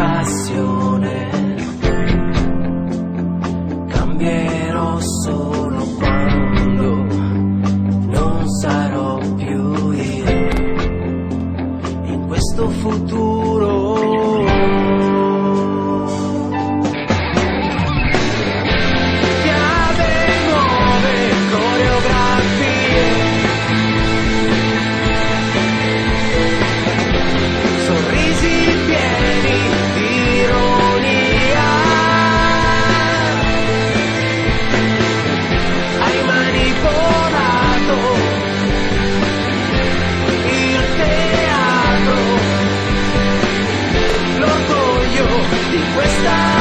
Passione. Cambierò solo quando non sarò più io in questo futuro. Chiave nuove coreografie, sorrisi pieni di ironia. Hai manipolato il teatro, l'orgoglio di questa.